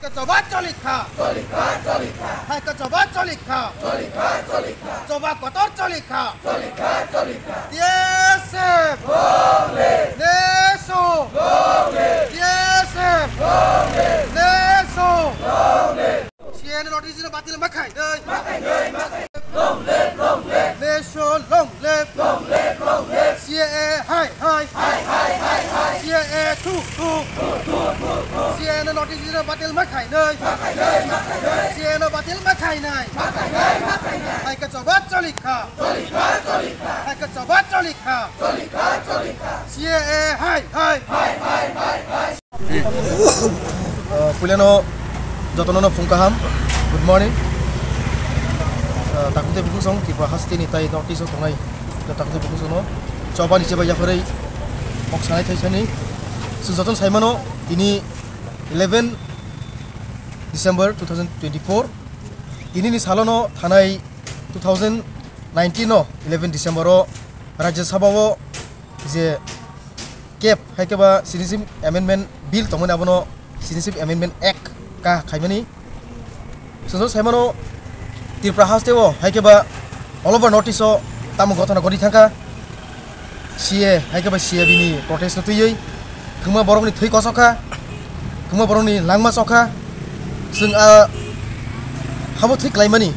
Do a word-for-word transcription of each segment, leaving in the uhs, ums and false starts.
Choba cholikha. Cholikha, cholikha. Hai ka choba cholikha. Cholikha, cholikha. Choba kotor cholikha. Cholikha, cholikha. T S F. Long live. Neso. Long live. T S F. Long live. Neso. Long live. C A A notice no batil makhai. Dei. Makhai, dei, makhai. Long live, long live. Neso long live. Long live, long live. C A A hai, hai. Hai, hai, hai, hai. C A A thu, thu. Thu, thu, thu, thu. C A A no notice no batil makhai nai. Makhai nai, makhai nai. C A A no batil makhai nai. Makhai nai, makhai nai. Hai ka choba cholikha. Cholikha, cholikha. Hai ka choba cholikha. Cholikha, cholikha. C A A hai, hai. Hai, hai, hai, hai. Ah, puilano jotono no phung kaham. Good morning. Ah, takhuk tei bukhuk song Tripura hasteni tai North East o tongnai. Takhuk tei bukhuk song no choba ni cheba yapharwi kok sanai thai sani. Chwng jotono saimano tini eleven December two thousand twenty-four. Tini ni salono thanai two thousand nineteen o eleven December o Rajya Sabha o je kep hai khe ba Citizenship Amendment Bill tongmani abono Citizenship Amendment Act ka khaimani. Chwng saimano Tripura haste o hai khe ba all over North East o tamo gotona gori thangkha. C A hai khe ba C A bini protest no twiwi kwma borokni thwi kosokha, kwma borokni langma chokha. Chwng a habo thwi klaimani,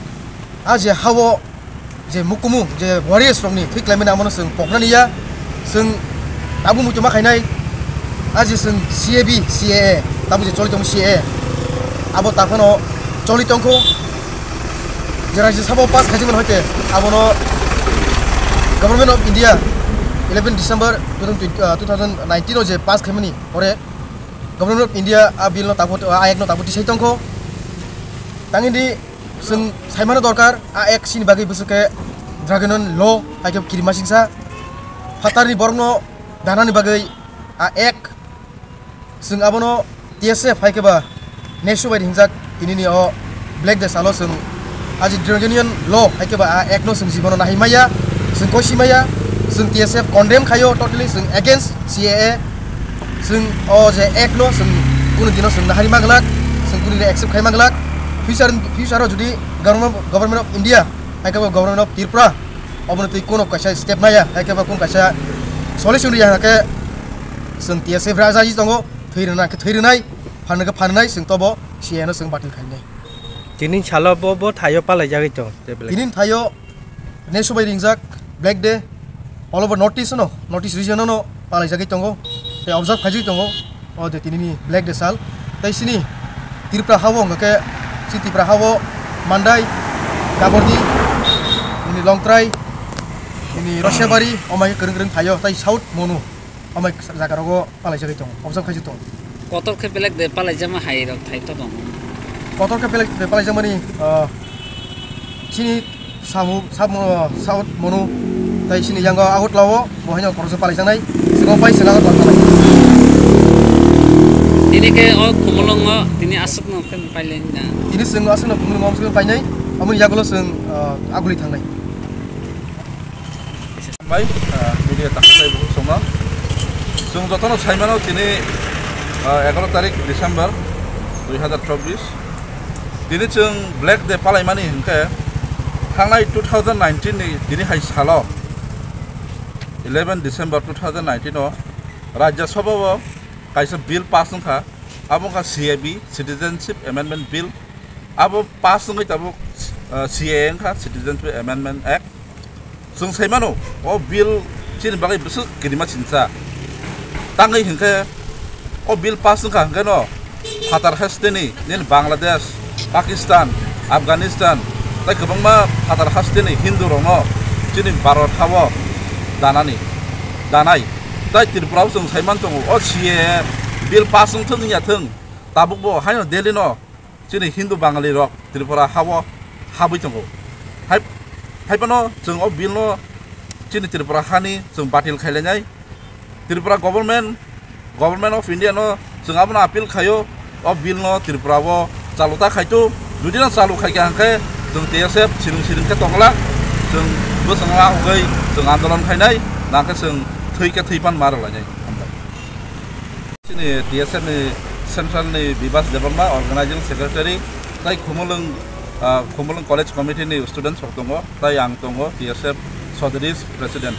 a je hao je mukumu je warriors rokni thwi klaimani amono chwng poknani ya. Chwng tabuk muitu ma khainai, a je chwng C A B, C A A, tabuk je choli tongo C A A, abo takhano choli tongkho. Je Rajya Sabha o pass khaijimani hoite abono Government of India eleven December two thousand twenty, ah, two thousand nineteen o je pass khaimani ore Government of India a bill no tabuk, a act no tabuk tisai tongkho. Tangini chwng saimano dorkar a act sini bagwi bwswk khe Draconian law hai khe kirima singsa phatarni borokno danani bagwi a act. Chwng abono T S F hai khe ba nesu bai hinjak tinini o Black Day salo chwng aji Draconian law hai khe ba a act no chwng jibono nahai maya, chwng kosi maya, chwng T S F condemn khaio totally, chwng against C A A, chwng o je act no chwng kunu dino chwng nahari maglak, chwng kunu dino accept khai maglak. Future, future o jodi government, Government of India hai khe ba Government of Tripura obono twi kuno kaisa step naya, hai khe ba kun kaisa solution riya khe chwng T S F rajaji tongo, thwi rwna khe thwi rwnai, phanna khe phanai, chwng tobo C A A no chwng batil khainai. Tini salo bo, bo thaio palaijagwi tong, tei belai. Tini thaio nesu bai ringjak Black Day all over North East no, North East region no palaijagwi tongo, tei observe khaijagwi tongo. O de tinini Black Day sal. Tei sini Tripura hao hwnkha khe, si Tripura hao Mandai, Gabordi, ini Longtrai, ini Rosiabari, omai kwrwng kwrwng thaio, tei South Monu, omai jaga rogo palaijagwi tongo, observe khaijagwi tongo. Kotor khe Black Day palaijama hai rok thai to tongo. Kotor khe Black Day palaijakmani, ah, sini Samu, Samu, South Monu, tei sini yango Agartala o, bo haino koroksa palaijaknai, sini pai sini Agartala thanai. Tini khe o Khumulwngo, tini aswkno khe pailai na. Tini chwng aswkno Khumulwngo amswkno painai, amoni yagulo chwng, ah, aguli thangnai. Bai, ah, media takhuk tei bukhuk songno. Chwng jotono saimano tini, ah, egaroh tarik December dui hazar chobbish. Tini chwng Black Day palaimani hwnkhe thangnai two thousand nineteen ni tini hai salo eleven December two thousand nineteen o Rajya Sabha o kaisa bill pass wngkha, abo wngkha C A B, Citizenship Amendment Bill. Abo pass wngwi tabuk, ah, C A A wngkha, Citizenship Amendment Act. Chwng sai mano, o bill chini bagwi bwswk kirima sinsa. Tangwi hinkhe o bill pass wngkha hinkhe no phatar hasteni nini Bangladesh, Pakistan, Afghanistan tei kwbangma phatar hasteni Hindu rokno chini Bharat hao danani, danai. Tai Tripura o chwng sai man tongo, o C A A bill pass wngthwng wngya thwng, tabukbo haino Delhi no chini Hindu Bangali rok Tripura hao habwi tongo. Hai, hai phano chwng o bill no chini Tripura hani chwng batil khailainai. Tripura government, Government of India no chwng abono appeal khaio, o bill no Tripura o chalu ta khaito. Jodi no chalu khaikha hwnkhe chwng T S F siring siring khe tongla, chwng bwskango ahugwi chwng andolon khainai, nangkhe chwng thwi khe thwi pan ma rwlainai. Hambai. Chini T S F ni Central ni Bibas Debbarma, Organizing Secretary, tai Khumulwng, ah, Khumulwng College Committee ni students rok tongo, tai ang tongo T S F Sodris President.